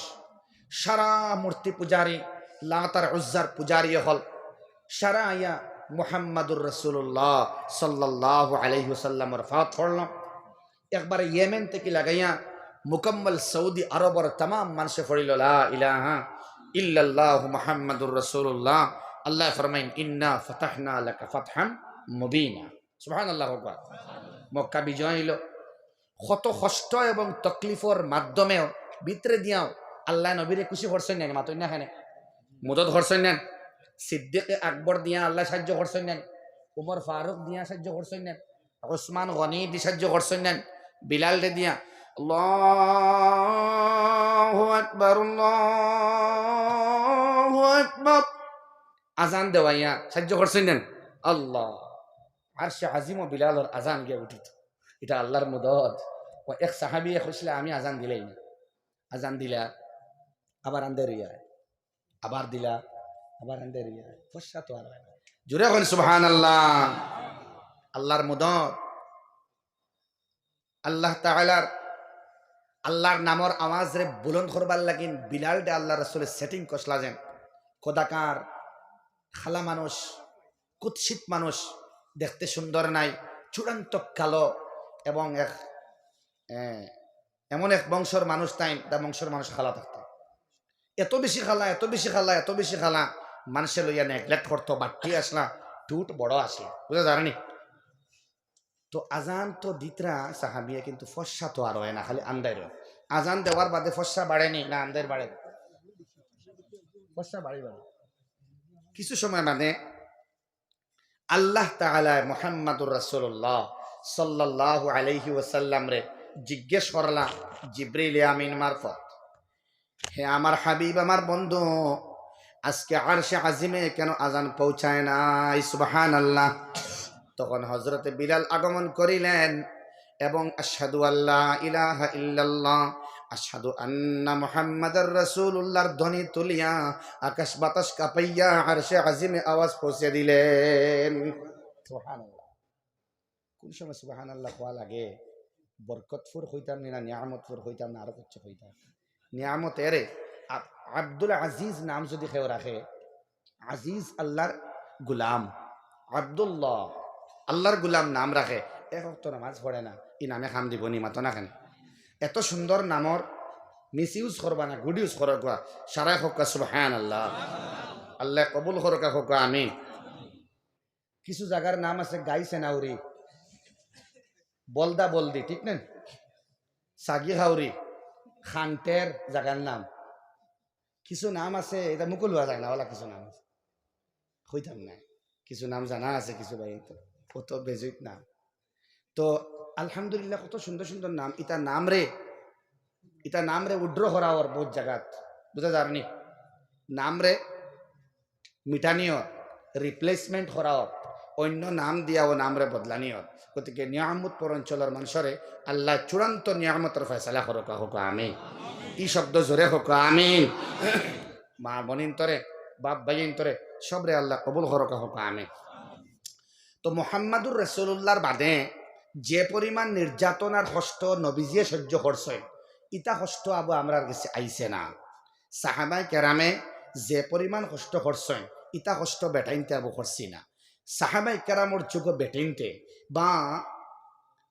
সারা মূর্তি পূজারী, লাত আর উজ্জার পূজারী অকল, সারা আইয়া মুহাম্মাদুর রাসূলুল্লাহ সাল্লাল্লাহু আলাইহি ওয়াসাল্লামর ফাত পড়লো। একবারে ইয়েমেন থাকি লাগাইয়া মুকাম্মল সৌদি আরবর তামাম মানষে পড়িল, "লা ইলাহা ইল্লাল্লাহু মুহাম্মাদুর রাসূলুল্লাহ।" আল্লায় ফরমাইন, "ইন্না ফাতাহনা লাকা ফাতহাম মুবিনা।" সুবহানাল্লাহ, আকবার। মক্কা বিজয় অইলো। কত কষ্ট এবং তকলিফর মাধ্যমেও ভিতরে দিয়াও আল্লায় নবীরে খুশি করছইন না, মাতইন না কেনে? মদদ করছইন না? সিদ্দিকে আকবর দিয়া আল্লায় সাহায্য করছইন না? উমর ফারুক দিয়া সাহায্য করছইন না? উসমান গনি দি সাহায্য করছইন না? বিলালরে দিয়া, আল্লাহু আকবার, আল্লাহু আকবার, আজান দেওয়াইয়া সাহায্য করছইন না? আল্লাহ, আরশে আজিমো বিলালর আজান গিয়া উঠিত। ইটা আল্লার মদদ। ও এক সাহাবিয়ে কইছলা, "আমি আজান দিলেই না।" আজান দিলা, আবার আন্দাইর অইয়া, আবার দিলা, আবার আন্দাইর অইয়া। ফর্সা তো আর অয় না। জোরে কইন সুবহানাল্লাহ। আল্লার মদদ। আল্লাহ তাআলার, আল্লার নামর আওয়াজরে বুলন্দ করবার লাগিন বিলালরে আল্লার রাসুলে setting করছলা যেন। কদাকার কালা মানুষ, কুৎসিত মানুষ, দেখতে সুন্দর নায়, চূড়ান্ত কালো এবং এক, এ, এমন এক বংশর মানুষ তাইন, তা বংশর মানুষ কালা থাকতা। এত বেশি কালা, এত বেশি কালা, এত বেশি কালা, মানষে লইয়া neglect করতো, বাট্টি আছলা, ঠুট বড় আছলা, বুঝা যার নি? তো আজান তো দিতরা সাহাবিয়ে, কিন্তু ফর্সা তো আর অয় না, খালি আন্দাইর অয়। আজান দেওয়ার বাদে ফর্সা বাড়ে নি না আন্দাইর বাড়ে? ফর্সা বাড়ে, বাড়ে। কিছু সময় বাদে আল্লাহ তাআলায় মুহাম্মাদুর রাসূলুল্লাহ সাল্লাল্লাহু আলাইহি ওয়াসাল্লামরে জিজ্ঞেস করলা জিবরিল আমিন মারফত, "হে আমার হাবিব, আমার বন্ধু, আজকে আরশে আজিমে কেন আজান পৌঁছায় নাই?" সুবহানাল্লাহ। তখন হযরতে বিলাল আগমন করিলেন এবং আশহাদু আল্লা ইলাহা ইল্লাল্লাহ, আশহাদু আন্না মুহাম্মাদার রাসূলুল্লাহর ধ্বনি তুলিয়া আকাশ বাতাস কাঁপাইয়া আরশে আজিমে আওয়াজ পৌঁছে দিলেন। সুবহানাল্লাহ। কোন সময় সুবহানাল্লাহ কওয়া লাগে? বরকতপুর কইতাম নি না নিয়ামতপুর কইতাম না আরো কিচ্ছু কইতাম? নিয়ামত এরে। আব-, আব্দুল আজিজ নাম যদি কেউ রাখে, আজিজ আল্লার গুলাম, আব্দুল্লাহ আল্লার গুলাম নাম রাখে, এক ওয়াক্ত নামাজ পড়ে না, ই নামে কাম দিবো নি? মাতো না কেনে? এত সুন্দর নামর misuse করবা না, good use করো গা। সারায় কউক্কা সুবহানাল্লাহ। আল্লায় কবুল করউক্কা, কউক্কা আমিন। কিছু জাগার নাম আছে গাই সেনাউরি, বলদা বলদি, ঠিক না? সাগি খাউরি, খান্টের জাগার নাম। কিছু নাম আছে, ইতা মুখো লওয়া যায় না, অলা কিছু নাম আছে। কইতাম না। কিছু নাম জানা আছে কিছু ভাইর, তো অত বেজুইত নাম। তো আলহামদুলিল্লাহ, কত সুন্দর সুন্দর নাম। ইতা নামরে, ইতা নামরে withdraw করা অর বউত জাগাত, বুঝা যার নি? নামরে মিটানি অর, replacement করা অর, অইন্য নাম দিয়া অউ নামরে বদলানি অর। গতিকে নিয়ামতপুর অঞ্চলর মানষরে আল্লায় চূড়ান্ত নিয়ামতর ফয়সালা করউক্কা, কউক্কা আমিন। ই শব্দ জোরে কউক্কা আমিন। মা বইনিন্তরে, বাপ ভাইন্তরে, সবরে আল্লায় কবুল করউক্কা, কউক্কা আমিন। তো মুহাম্মাদুর রাসূলুল্লাহর বাদে যে পরিমাণ নির্যাতন আর কষ্ট নবীজিয়ে সহ্য করছইন, ইতা কষ্ট আবু আমরার গেছে আইছে না। সাহাবায়ে কেরামে যে পরিমাণ কষ্ট করছইন, ইতা কষ্ট বেটাইন্তে আবু করছি না। সাহাবায়ে কেরামর যুগো বেটাইন্তে বা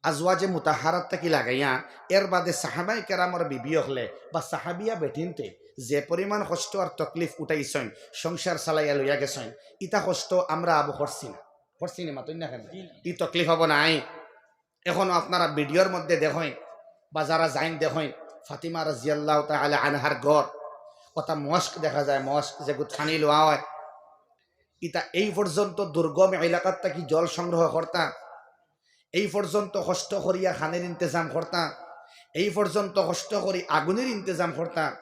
আজওয়াজে মুতাহহারাত থাকি লাগাইয়া, এর বাদে সাহাবায়ে কেরামর বিবি অকলে বা সাহাবিয়া বেটিন্তে যে পরিমাণ কষ্ট আর তকলিফ উঠাইছইন, সংসার চালাইয়া লইয়া গেছইন, ইতা কষ্ট আমরা আবু করছি না। করছি নি? মাতইন না কেনে? ই তকলিফ অবো নায়? এখনো আপনারা ভিডিওর মধ্যে দেখইন বা যারা যাইন দেখইন, ফাতিমা রাদিয়াল্লাহু তাআলা আনহার ঘর, অতা মশক দেখা যায়, মশক যেগুত পানি লওয়া অয়, ইতা এই পর্যন্ত দুর্গম এলাকাত থাকি জল সংগ্রহ করতা, এই পর্যন্ত কষ্ট করিয়া খানির ইন্তেজাম করতা, এই পর্যন্ত কষ্ট করি আগুনির ইন্তেজাম করতা,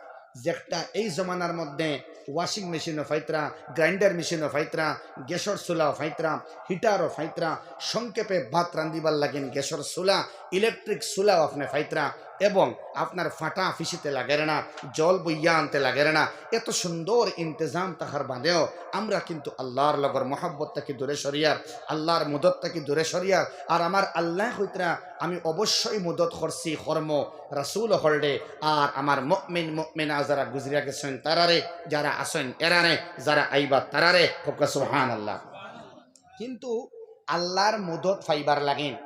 যেটা এই জমানার মধ্যে ওয়াশিং মেশিনও পাইতরা, গ্রাইন্ডার মেশিনও পাইতরা, গ্যাসর চুলাও পাইতরা, হিটারও পাইতরা, সংক্ষেপে ভাত রান্ধিবার লাগিন গ্যাসর চুলা, ইলেকট্রিক চুলাও আপনে পাইতরা, এবং আপনার ফাটা ফিসিতে লাগের না, জল বইয়া আনতে লাগের না। এত সুন্দর ইন্তেজাম থাকার বাদেও আমরা কিন্তু আল্লাহর লগর মহব্বত থাকি দূরে সরিয়ার, আল্লাহর মদত থাকি দূরে সরিয়ার। আর আমার আল্লায় কইতরা, "আমি অবশ্যই মদত করছি কর্ম রাসূল অকলরে, আর আমার মুমিন মুমিনা যারা গুজরিয়া গেছইন তারারে, যারা আছইন এরারে, যারা আইবা তারারে।" কউক্কা সুবহানাল্লাহ। কিন্তু আল্লাহর মদত পাইবার লাগিন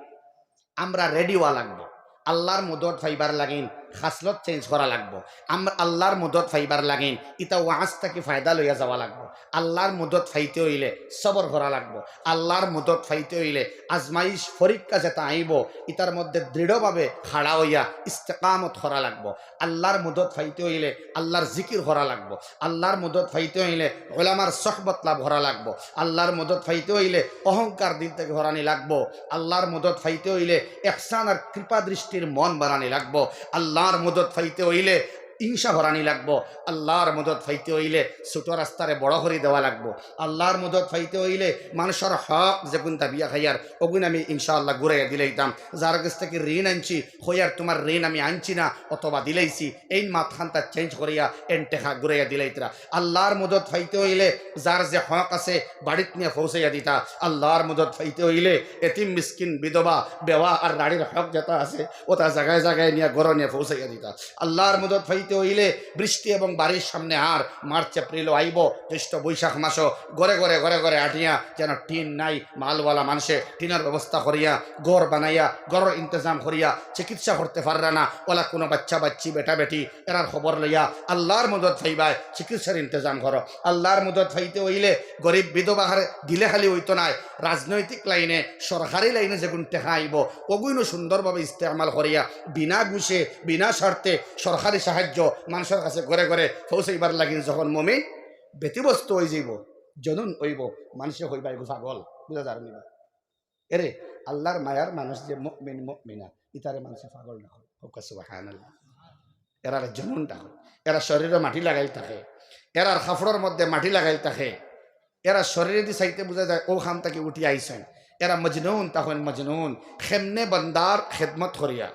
আমরা রেডি অওয়া লাগবো। আল্লাহর মদত পাইবার লাগিন খাসলত চেঞ্জ করা লাগবো। আমরা আল্লাহর মদত পাইবার লাগিন ইতা ওয়াজ থাকি ফায়দা লইয়া যাওয়া লাগবো। আল্লাহর মদত পাইতে অইলে সবর করা লাগবো। আল্লাহর মদত পাইতে অইলে আজমাইশ পরীক্ষা যেটা আইবো, ইতার মধ্যে দৃঢ়ভাবে খাড়া অইয়া ইস্তেকামত করা লাগবো। আল্লাহর মদত পাইতে অইলে আল্লাহর জিকির করা লাগবো। আল্লাহর মদত পাইতে অইলে ওলামার সহবত লাভ করা লাগবো। আল্লাহর মদত পাইতে অইলে অহংকার দিল থাকি হরানি লাগবো। আল্লাহর মদত পাইতে অইলে ইহসান আর কৃপা দৃষ্টির মন বানানি লাগবো। আল্লাহর মদত পাইতে অইলে হিংসা হরানি লাগবো। আল্লাহর মদত পাইতে অইলে ছোট রাস্তারে বড় করি দেওয়া লাগবো। আল্লাহর মদত পাইতে অইলে মানষর হক যেগুন দাবিয়া খাইয়ার, ওগুন আমি ইনশাআল্লাহ ঘুরাইয়া দিলাইতাম। যার গেছ থাকি ঋণ আনছি, কইয়ার তুমার ঋণ আমি আনছি না, অথবা দিলাইছি, এইন মাতখানতা চেঞ্জ করিয়া এন টেকা ঘুরাইয়া দিলাইতরা। আল্লাহর মদত পাইতে অইলে যার যে হক আছে, বাড়িত নিয়া পৌঁছাইয়া দিতা। আল্লাহর মদত পাইতে অইলে এতিম, মিসকিন, বিধবা, বেওয়া আর নারীর হক যেটা আছে, ওটা জাগায় জাগায় নিয়া ঘরো নিয়া পৌঁছাইয়া দিতা। আল্লাহর মদত পাইতে অইলে বৃষ্টি এবং বাড়ির সামনে আর মার্চ, এপ্রিলও আইবো, জ্যৈষ্ঠ, বৈশাখ মাসও ঘরে ঘরে, ঘরে ঘরে আটিয়া যেন টিন নাই, মালওয়ালা মানষে টিনর ব্যবস্থা করিয়া, ঘর বানাইয়া, ঘরর ইন্তজাম করিয়া, চিকিৎসা করতে পাররা না, ওলা কুনু বাচ্চা বাচ্চি, বেটা বেটি, এরার খবর লইয়া আল্লাহর মদত পাইবায়, চিকিৎসার ইন্তজাম করো। আল্লাহর মদত পাইতে অইলে গরিব বিধবারে দিলে খালি অইতো নায়, রাজনৈতিক লাইনে, সরকারি লাইনে যেগুন টেকা আইবো, ওগুইনও সুন্দরভাবে ইস্তেমাল করিয়া, বিনা ঘুষে, বিনা শর্তে সরকারি সাহায্য মানষর কাছে ঘরে ঘরে পৌঁছাইবার লাগিন যখন মুমিন ব্যতিব্যস্ত অইযাইবো, জনুন অইবো, মানষে কইবা, "এগু পাগল, বুঝা যার নিবা।" এরে, আল্লাহর মায়ার মানুষ যে মুমিন, মুমিনা, ইতারে মানষে পাগল না কয়। কউক্কা সুবহানাল্লাহ। এরার জনুন ডাকইন, এরা শরীরো মাটি লাগাইল থাকে, এরার কাপড়র মধ্যে মাটি লাগাইল থাকে, এরা শরীরেদি চাইতে বুঝা যায় অউ খান থাকি উঠি আইছইন। এরা মজনুন, তখন মজনুন। কেমনে বান্দার খেদমত করিয়া,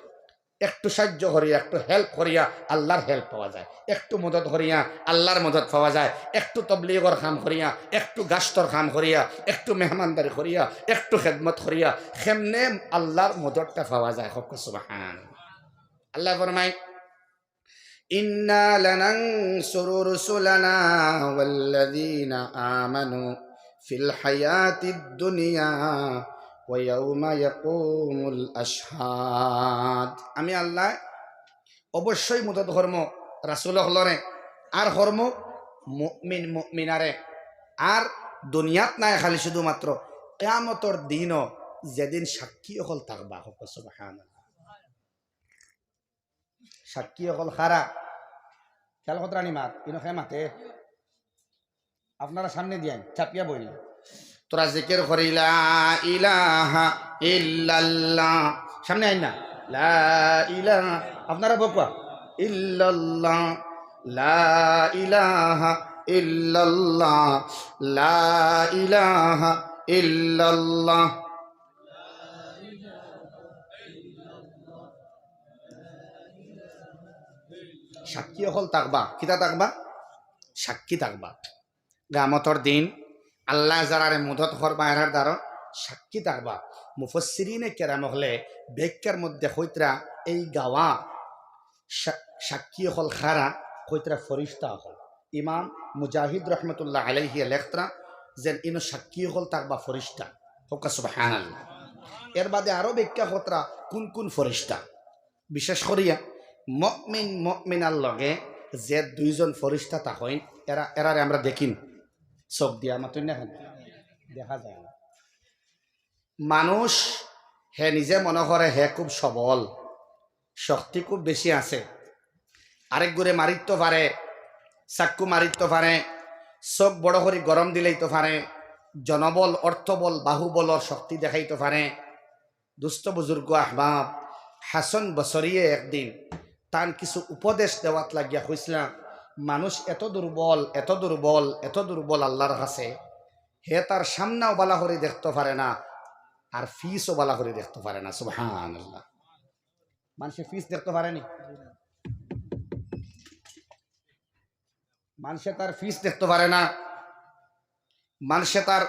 একটু সাহায্য করিয়া, একটু হেল্প করিয়া আল্লাহর হেল্প পাওয়া যায়, একটু মদত করিয়া আল্লাহর মদত পাওয়া যায়, একটু তবলিগর কাম করিয়া, একটু গাছতর কাম করিয়া, একটু মেহমানদারি করিয়া, একটু খেদমত করিয়া কেমনে আল্লাহর মদতটা পাওয়া যায়। কউক্কা সুবহান। আল্লায় ফরমাইন, "ইন্না লানানসুরু রুসুলানা ওয়াল্লাযীনা আমানু ফিল হায়াতিদ দুনিয়া ওয়া ইয়াউমা ইয়াকুমুল আশহাদ।" আমি আল্লায় অবশ্যই মদত করমু রাসূল অকলরে, আর করমু মুমিন মুমিনারে, আর দুনিয়াত নায় খালি, শুধুমাত্র কিয়ামতর দিনও যেদিন সাক্ষী অকল থাকবা। কউক্কা সুবহানাল্লাহ। সাক্ষী অকল কারা? খেয়াল কররানি মাত, ইনো কে মাতে? আপনারা সামনেদি আইন, চাপিয়া বইন। তোরা জিকির করি, "লা ইলাহা ইল্লাল্লাহ।" সামনে আইন না? "লা ইলাহা।" আপনারা বউক্কা, "ইল্লাল্লাহ, লা ইলাহা ইল্লাল্লাহ, লা ইলাহা ইল্লাল্লাহ।" সাক্ষী অকল থাকবা। কিতা থাকবা? সাক্ষী থাকবা। কিয়ামতর দিন আল্লায় যারারে মদত করবা, এরার দ্বারা সাক্ষী থাকবা। মুফাসসিরিনে কেরাম অকলে ব্যাখ্যার মধ্যে কইতরা, এই গাওয়া সা-, সাক্ষী অকল কারা, কইতরা ফিরিস্তা অকল। ইমাম মুজাহিদ রহমতুল্লাহ আলাইহি লেখতরা যেন ইনো সাক্ষী অকল থাকবা ফিরিস্তা। কউক্কা সুবহানাল্লাহ। এর বাদে আরো ব্যাখ্যা করতরা কুন কুন ফিরিস্তা। বিশেষ করিয়া মুমিন মুমিনার লগে যে দুইজন ফিরিস্তা থাকইন, এরা, এরারে আমরা দেখিন চউখ দিয়া, মাতইন না কেনে? দেখা যায় না। মানুষ হে নিজে মনো করে হে খুব সবল, শক্তি খুব বেশি আছে, আরেকগুরে মারিতো পারে, চাক্কু মারিতো পারে, চউখ বড় করি গরম দিলাইতো পারে, জনবল, অর্থবল, বাহুবলর শক্তি দেখাইতো পারে। দোস্ত বুজুর্গ আহবাব, হাসান বসরিয়ে একদিন তান কিছু উপদেশ দেওয়াত লাগিয়া কইছলা, মানুষ এত দুর্বল, এত দুর্বল, এত দুর্বল আল্লাহর কাছে, হে তার সামনাও বালা করি দেখতো পারে না, আর ফিছও বালা করি দেখতো পারে না। সুবহানাল্লাহ। মানষে ফিছ দেখতো পারেনি? মানষে তার ফিছ দেখতো পারে না, মানষে তার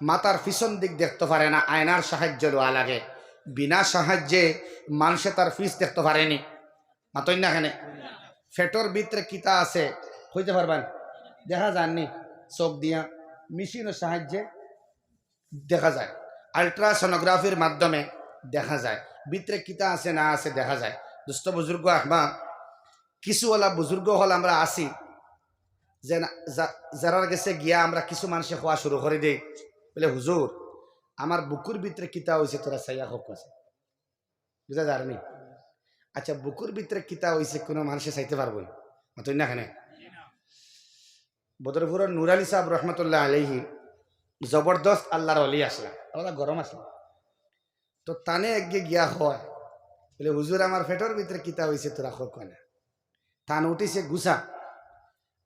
মাথার পিছন দিক দেখতো পারে না, আয়নার সাহায্য লওয়া লাগে। বিনা সাহায্যে মানষে তার ফিছ দেখতো পারেনি। মাতইন না কেনে? পেটর ভিতরে কিতা আছে কইতে পারবানি? দেখা যায়নি চউখ দিয়া, মেশিনর সাহায্যে দেখা যায়, আল্ট্রাসোনোগ্রাফির মাধ্যমে দেখা যায়, ভিতরে কিতা আছে না আছে দেখা যায়। দোস্ত বুজুর্গ আহবাব, কিছু অলা বুজুর্গ অকল আমরা আছি, যে না, যা-, যারার গেছে গিয়া আমরা কিছু মানষে কওয়া শুরু করি দেই, বলে, "হুজুর, আমার বুকুর ভিতরে কিতা অইছে, তোরা চাইয়া কউক্কা।" বুঝা যার নি? আচ্ছা, বুকুর ভিতরে কিতা অইছে, কুনু মানষে চাইতে পারবো নি? মাতইন না কেনে? বদরপুরর নুর আলী সাব রহমতুল্লাহ আলাইহি জবরদস্ত আল্লার অলি আছলা, অলা গরম আছলা। তো তানে একগে গিয়া কয়, বলে, "হুজুর, আমার পেটর ভিতরে কিতা অইছে, তোরা কউক্কা না।" তান উঠিছে গুছা,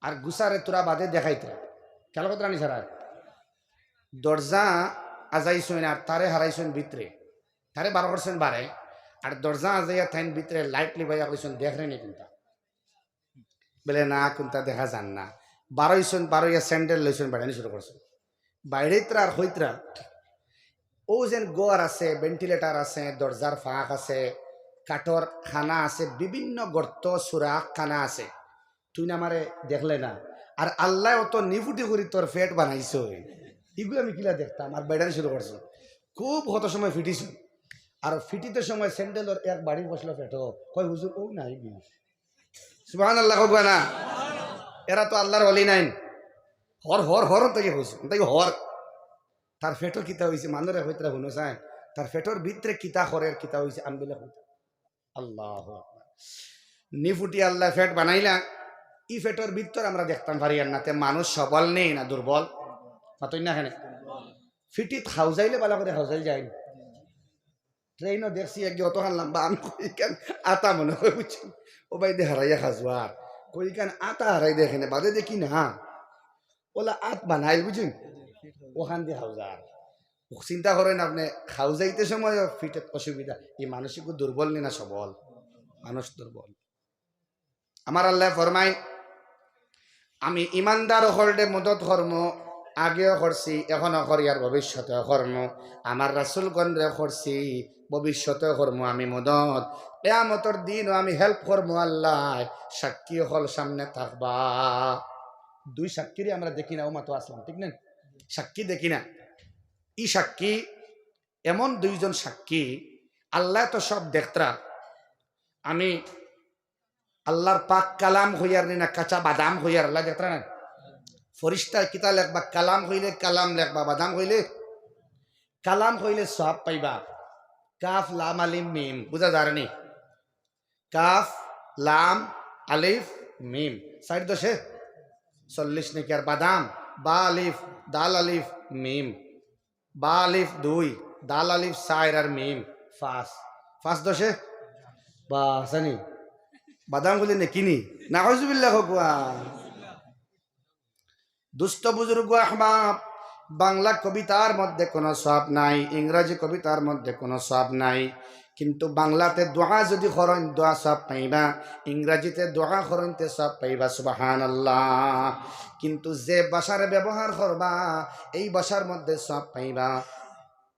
আর গুছারে তোরা বাদে দেখাইতরা। খেয়াল করতরা নি সারা? দরজা আজাইছইন আর তারে হারাইছইন ভিতরে, তারে বার করছইন বারে, আর দরজা আজাইয়া তাইন ভিতরে light লিবাইয়া কইছইন, "দেখরে নি কুনটা?" বলে, "না, কুনটা দেখা যার না।" বারইছইন, বারইয়া স্যান্ডেল লইছইন, বাইড়ানি শুরু করছইন। বাইড়াইতরা আর কইতরা, "অউ যেন ঘর আছে, ventilator আছে, দরজার ফাঁক আছে, কাঠর খানা আছে, বিভিন্ন গর্ত, সুরাখ খানা আছে, তুইন আমারে দেখলে না। আর আল্লায় অত নিফুটি করি তোর পেট বানাইছইন, ইগু আমি কিলা দেখতাম?" আর বাইড়ানি শুরু করছইন। খুব কত সময় ফিটিছইন, আর ফিটিতে সময় স্যান্ডেলর এক বাড়ি বসলো পেটো, কয়, "হুজুর, অউ নাই গি।" সুবহানাল্লাহ কউক্কা না? এরা তো আল্লার অলি নাইন। হর, হর, হর তাকে কইছে, তাই হর। তার পেটো কিতা অইছে, মানষরে কইতরা হুনো চাই, তার পেটর ভিতরে কিতা করের, কিতা অইছে, আমি বলে কইতাম। আল্লাহু আকবার। নিফুটি আল্লায় পেট বানাইলা, ই পেটর ভিতর আমরা দেখতাম পারি আর না, তে মানুষ সবল নি না দুর্বল? মাতইন না কেনে? ফিটিত খাউজাইলে ভালা করি খাউজাইল যায় নি? ট্রেইনও দেখছি একগে অতখান লাম্বা, আমি কই, "ইখান আতা মনে অয়," বুঝছো? ও ভাই, দে হারাইয়া খাজুয়ার। কই, "ইখান আতা হারাই দেখে না, বাদে দেখি না।" অলা আত বানাইল, বুঝছইন? অখান দি খাউজার। চিন্তা করইন আপনে, খাউজাইতে সময় ফিটত অসুবিধা। ই মানুষ ইগু দুর্বল নি না সবল? মানুষ দুর্বল। আমার আল্লায় ফরমাইন, "আমি ইমানদার অকলরে মদত করমু, আগেও করছি, এখনো করি, আর ভবিষ্যতেও করমু। আমার রাসূলগণরে করছি, ভবিষ্যতেও করমু আমি মদত। কিয়ামতর দিনও আমি help করমু আল্লায়, সাক্ষী অকল সামনে থাকবা।" দুই সাক্ষীরে আমরা দেখি না, অউ মাত্র আছলাম, ঠিক না? সাক্ষী দেখি না। ই সাক্ষী, এমন দুইজন সাক্ষী, আল্লায় তো সব দেখতরা। আমি আল্লার পাক কালাম কইয়ার নি না, কাঁচা বাদাম কইয়ার, আল্লায় দেখতরা না? ফিরিস্তায় কিতা লেখবা? কালাম কইলে কালাম লেখবা, বাদাম কইলে, কালাম কইলে সওয়াব পাইবা। কাফ, লাম, আলিম, মিম, বুঝা যার নি? কাফ, লাম, আলিফ, মিম, চাইর দশে চল্লিশ নেকি। আর বাদাম, বা আলিফ, দাল আলিফ, মিম, বা আলিফ দুই, দাল আলিফ চাইর আর মিম পাঁচ। পাঁচ দশে বা আছানি। বাদাম কইলে নেকি নি? নাউজুবিল্লাহ কউক্কা। দুস্ত বুজুর্গ আহবাব, বাংলা কবিতার মধ্যে কোনো সওয়াব নাই, ইংরাজি কবিতার মধ্যে কোনো সওয়াব নাই। কিন্তু বাংলাতে দোয়া যুদি করইন, দোয়া সওয়াব পাইবা, ইংরাজিতে দোয়া করইন, তে সওয়াব পাইবা। সুবহানাল্লাহ। কিন্তু যে ভাষারে ব্যবহার করবা, এই ভাষার মধ্যে সওয়াব পাইবা।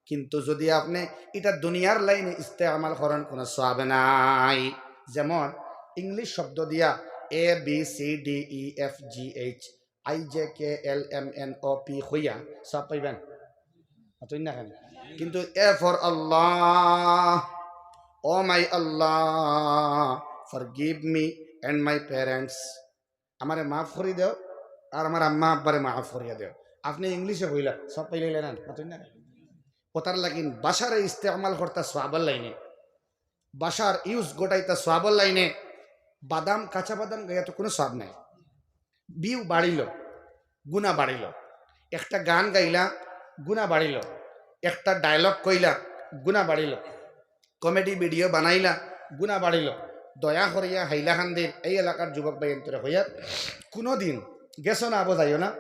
কিন্তু যুদি আপনে ইটা দুনিয়ার লাইনে ইস্তেমাল করইন, কোনো সওয়াব নাই। যেমন ইংলিশ শব্দ দিয়া A B C D E F G H I J K L M N O P কইয়া সওয়াব পাইবা নি? মাতইন না কেনে? কিন্তু A for Allah, oh my Allah, forgive me and my parents, আমারে মাফ করি দেও, আর আমার আম্মা আব্বারে মাফ করিয়া দেও। আপনে ইংলিশে কইলা, সওয়াব পাইলাইলা না? মাতইন না? অতার লাগিন ভাষারে ইস্তেমাল করতা সওয়াবর লাইনে, ভাষার use ঘটাইতা সওয়াবর লাইনে। বাদাম, কাঁচা বাদাম গাইয়া তো কোনো সওয়াব নাই। View বাড়িল, গুনা বাড়িল। একটা গান গাইলা, গুনা বাড়িল। একটা dialogue কইলা, গুনা বাড়িল। Comedy video বানাইলা, গুনা বাড়িল। দয়া করিয়া হাইলাকান্দির এই এলাকার যুবক ভাইয়াইন্তরে কইয়ার, কুনুদিন গেছো না আবো যাইও না,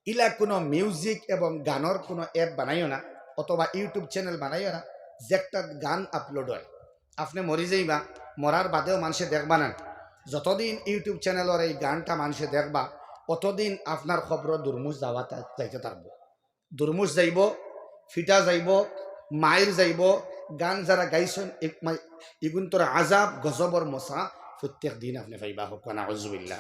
ইলা কুনু music এবং গানর কুনু app বানাইও না, অথবা YouTube channel বানাইও না, যেটাত গান upload অয়। আপনে মরি যাইবা, মরার বাদেও মানষে দেখবা না। যতদিন YouTube channelর এই গানটা মানষে দেখবা, অতদিন আপনার কবরো দুর্মুশ যাওয়া তা-, যাইতে থাকবো। দুর্মুশ যাইবো, ফিটা যাইবো, মাইর যাইবো, গান যারা গাইছইন, ই-, মা-, ইগুইন্তর আজাব, গজবর মজা প্রত্যেক দিন আপনে পাইবা। কউক্কা নাউজুবিল্লাহ।